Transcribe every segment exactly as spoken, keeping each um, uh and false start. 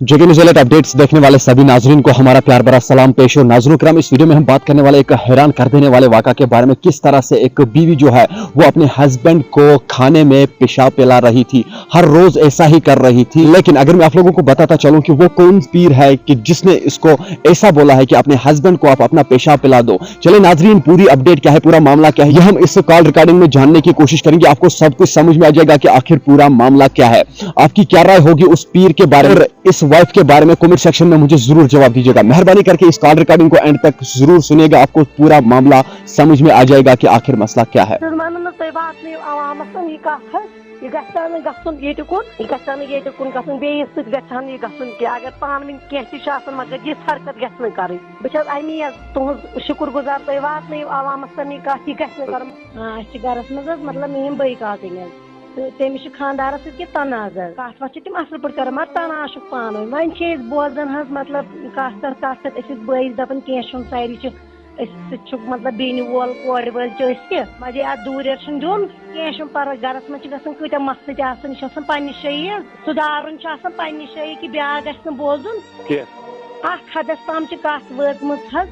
जेके news alert updates देखने वाले सभी नाजरीन को हमारा प्यार भरा सलाम पेश हो। नाजरीन कराम, इस वीडियो में हम बात करने वाले एक हैरान कर देने वाले वाक़ा के बारे में, किस तरह से एक बीवी जो है वो अपने हस्बैंड को खाने में पेशाब पिला रही थी। हर रोज ऐसा ही कर रही थी। लेकिन अगर मैं आप लोगों को बताता चलूं कि वो कौन पीर है कि जिसने इसको ऐसा बोला है कि अपने हस्बैंड को आप अपना पेशाब पिला दो। चले नाजरीन, पूरी अपडेट क्या है, पूरा मामला क्या है, ये हम इस कॉल रिकॉर्डिंग में जानने की कोशिश करेंगे। आपको सब कुछ समझ में आ जाएगा कि आखिर पूरा मामला क्या है। आपकी क्या राय होगी उस पीर के बारे में? इस वाइफ के बारे में कमेंट सेक्शन में मुझे जरूर जवाब दीजिएगा। मेहरबानी करके इस कॉल रिकॉर्डिंग को एंड तक जरूर सुनिएगा, आपको पूरा मामला समझ में आ जाएगा कि आखिर मसला क्या है। تہٕ وَنُن نہٕ تُہۍ واتنٲیِو عوامَس تام یہِ کَتھ حظ۔ یہِ گژھِ ہا نہٕ گژھُن ییٚتہِ کُن، یہِ گژھِ ہا نہٕ ییٚتہِ کُن گژھُن، بیٚیِس سۭتۍ گژھِ ہا نہٕ یہِ گژھُن کینٛہہ۔ اگر پانہٕ ؤنۍ کینٛہہ تہِ چھُ آسان، مگر یِژھ حرکت گژھِ نہٕ کَرٕنۍ۔ بہٕ چھَس اَمی حظ تُہٕنٛز شُکُر گُزار، تُہۍ واتنٲیِو عوامَس تام یہِ کَتھ، یہِ گژھِ نہٕ کَرُن۔ آ، اَسہِ چھِ گَرَس منٛز حظ، مطلب، میٛٲنۍ بٲے کاکٕنۍ حظ۔ تہٕ تٔمِس چھِ خانٛدارَس سۭتۍ کینٛہہ تنازٕ حظ۔ کَتھ وَتھ چھِ تِم اَصٕل پٲٹھۍ کَران، مگر تنازٕ چھُکھ پانہٕ ؤنۍ۔ وۄنۍ چھِ أسۍ بوزان حظ، مطلب، کَتھ پٮ۪ٹھ کَتھ پٮ۪ٹھ، أسۍ ٲسۍ بٲیِس دَپان، کینٛہہ چھُنہٕ، ساروی چھِ أسۍ سۭتۍ چھُکھ، مطلب، بیٚنہِ وول، کورِ وٲلۍ چھِ أسۍ تہِ۔ وۄنۍ آو دوٗرٮ۪ر چھُنہٕ دیُن، کینٛہہ چھُنہٕ پَرواے۔ گَرَس منٛز چھِ گژھان کۭتیٛاہ مسلہٕ تہِ آسان، یہِ چھُ آسان پنٛنہِ جایہِ حظ۔ سُدھارُن چھُ آسان پنٛنہِ جایہِ کہِ بیٛاکھ گژھِ نہٕ بوزُن۔ کینٛہہ۔ اَتھ حدس تام چھِ کَتھ وٲژمٕژ حظ،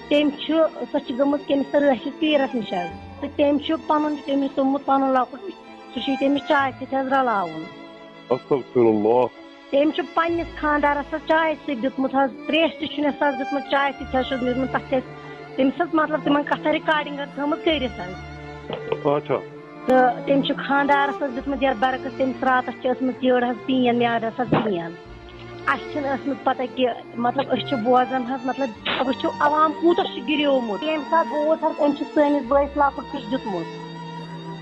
تٔمۍ چھُ، سۄ چھِ گٔمٕژ کٔمِس تام رٲسِس پیٖرَس نِش حظ۔ تہٕ تٔمۍ چھُ پَنُن، تٔمۍ چھُ توٚمُت پَنُن لۄکُٹ، سُہ چھُ تٔمِس چایہِ سۭتۍ حظ رَلاوُن۔ استغفر اللہ۔ تٔمۍ چھُ پنٛنِس خانٛدارَس حظ چایہِ سۭتۍ دیُتمُت حظ، ترٛیش تہِ چھُنہٕ اَسہِ حظ دیُتمُت، چایہِ سۭتۍ حظ چھُس دیُتمُت، تَتھ چھِ اَسہِ تٔمِس حظ، مطلب، تِمَن کَتھَن رِکارڈِنٛگ حظ تھٲومٕژ کٔرِتھ حظ۔ اچھا۔ تہٕ تٔمۍ چھُ خانٛدارَس حظ دیُتمُت یَتھ برعکس، تٔمِس راتَس چھِ ٲسمٕژ یٔڈ حظ پین، میٛادَس حظ پین۔ اَسہِ چھِنہٕ ٲسمٕژ پَتہ کہِ، مطلب، أسۍ چھِ بوزان حظ، مطلب، وٕچھِو عوام کوٗتاہ چھُ گِریومُت۔ ییٚمہِ ساتہٕ بوٗز حظ، أمۍ چھُ سٲنِس بٲیِس لۄکُٹ تہِ دیُتمُت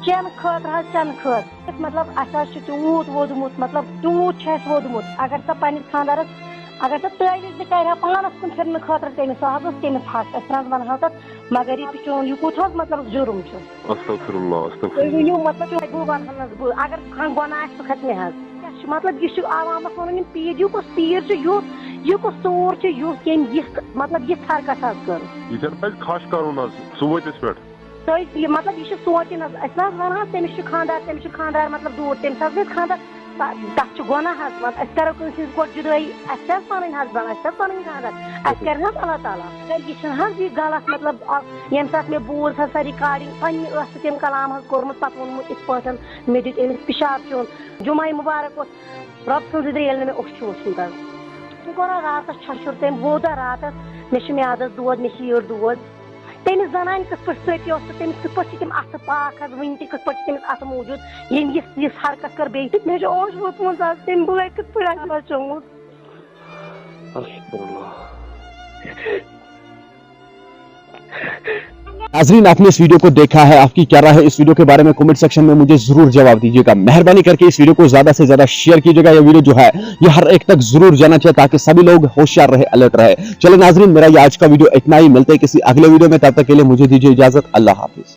چٮ۪نہٕ خٲطرٕ حظ، چٮ۪نہٕ خٲطرٕ۔ مطلب، اَسہِ حظ چھُ تیوٗت ووٚدمُت، مطلب، تیوٗت چھُ اَسہِ ووٚدمُت۔ اگر سۄ پنٛنِس خانٛدارَس، اگر سۄ تٲویٖز تہِ کَرِ ہا پانَس کُن پھِرنہٕ خٲطرٕ تٔمِس، سۄ حظ ٲس تٔمِس حق، أسۍ نہ حظ وَنہٕ ہاو تَتھ۔ مگر یہِ تہِ چون، یہِ کوٗت حظ، مطلب، جُرُم چھُ؟ استغفر اللہ، استغفر تُہۍ ؤنِو، مطلب، تۄہہِ بہٕ وَنہٕ ہا نہٕ حظ، بہٕ، اگر کانٛہہ گۄناہ آسہِ، سُہ کھَسہِ مےٚ حظ۔ کیٛاہ چھُ، مطلب، یہِ چھُ عوامَس وَنُن، یِم پیٖر، یہِ کُس پیٖر چھُ یُتھ، یہِ کُس ژوٗر چھُ یُتھ، ییٚمۍ یِژھ، مطلب، یِژھ حرکت حظ کٔر؟ یہِ چھَنہٕ پَزِ کھَش کَرُن حظ صُبحٲتِس پٮ۪ٹھ۔ تُہۍ، یہِ، مطلب، یہِ چھُ سونٛچُن حظ، اَسہِ نہ حظ وَنہٕ حظ، تٔمِس چھُ خانٛدار، تٔمِس چھُ خانٛدار، مطلب، دوٗر، تٔمِس حظ گژھِ خانٛدار، تَ-، تَتھ چھُ گۄناہ حظ، مطلب، أسۍ کَرو کٲنٛسہِ ہِنٛز گۄڈٕ جُدٲیی، اَسہِ چھِ حظ پَنٕنۍ husband، اَسہِ چھِ حظ پَنٕنۍ خانٛدار، اَسہِ کَرِ نہ حظ اللہ تعالیٰ؟ مگر یہِ چھِنہٕ حظ یہِ غلط، مطلب، آ، ییٚمہِ ساتہٕ مےٚ بوٗز حظ سۄ recording، پنٛنہِ ٲسہٕ تٔمۍ کلام حظ کوٚرمُت، پَتہٕ ووٚنمُت یِتھ پٲٹھۍ، مےٚ دیُت أمِس پِشاب چیوٚن، جُمعہ مُبارک اوس، رۄب سٕنٛز زِدرِ ییٚلہِ نہٕ مےٚ اوٚش چھُ وُچھمُت حظ۔ تٔمۍ کوٚر حظ راتَس چھۄشُر، تٔمۍ ووٚد حظ راتَس، مےٚ چھِ میٛادَس دود، مےٚ چھِ یٔڈ دود۔ تٔمِس زنانہِ کِتھ پٲٹھۍ سۭتۍ اوس تہٕ تٔمِس کِتھ پٲٹھۍ چھِ تِم اَتھٕ پاک حظ، وٕنہِ تہِ کِتھ پٲٹھۍ چھِ تٔمِس اَتھٕ موٗجوٗد، ییٚمۍ یِژھ، یِژھ حرکت کٔر بیٚیہِ تہِ؟ مےٚ چھُ اوش ووٚتمُت حظ، تٔمۍ بہٕ کِتھ پٲٹھۍ آسہِ بچومُت؟ استغفر اللہ۔ नाजरीन, आपने इस वीडियो को देखा है, आपकी क्या राय है इस वीडियो के बारे में? कमेंट सेक्शन में मुझे जरूर जवाब दीजिएगा। मेहरबानी करके इस वीडियो को ज्यादा से ज्यादा शेयर कीजिएगा। ये वीडियो जो है, ये हर एक तक जरूर जाना चाहिए, ताकि सभी लोग होशियार रहे, अलर्ट रहे। चले नाजरीन, मेरा ये आज का वीडियो इतना ही। मिलते हैं किसी अगले वीडियो में, तब तक के लिए मुझे दीजिए इजाजत। अल्लाह हाफिज।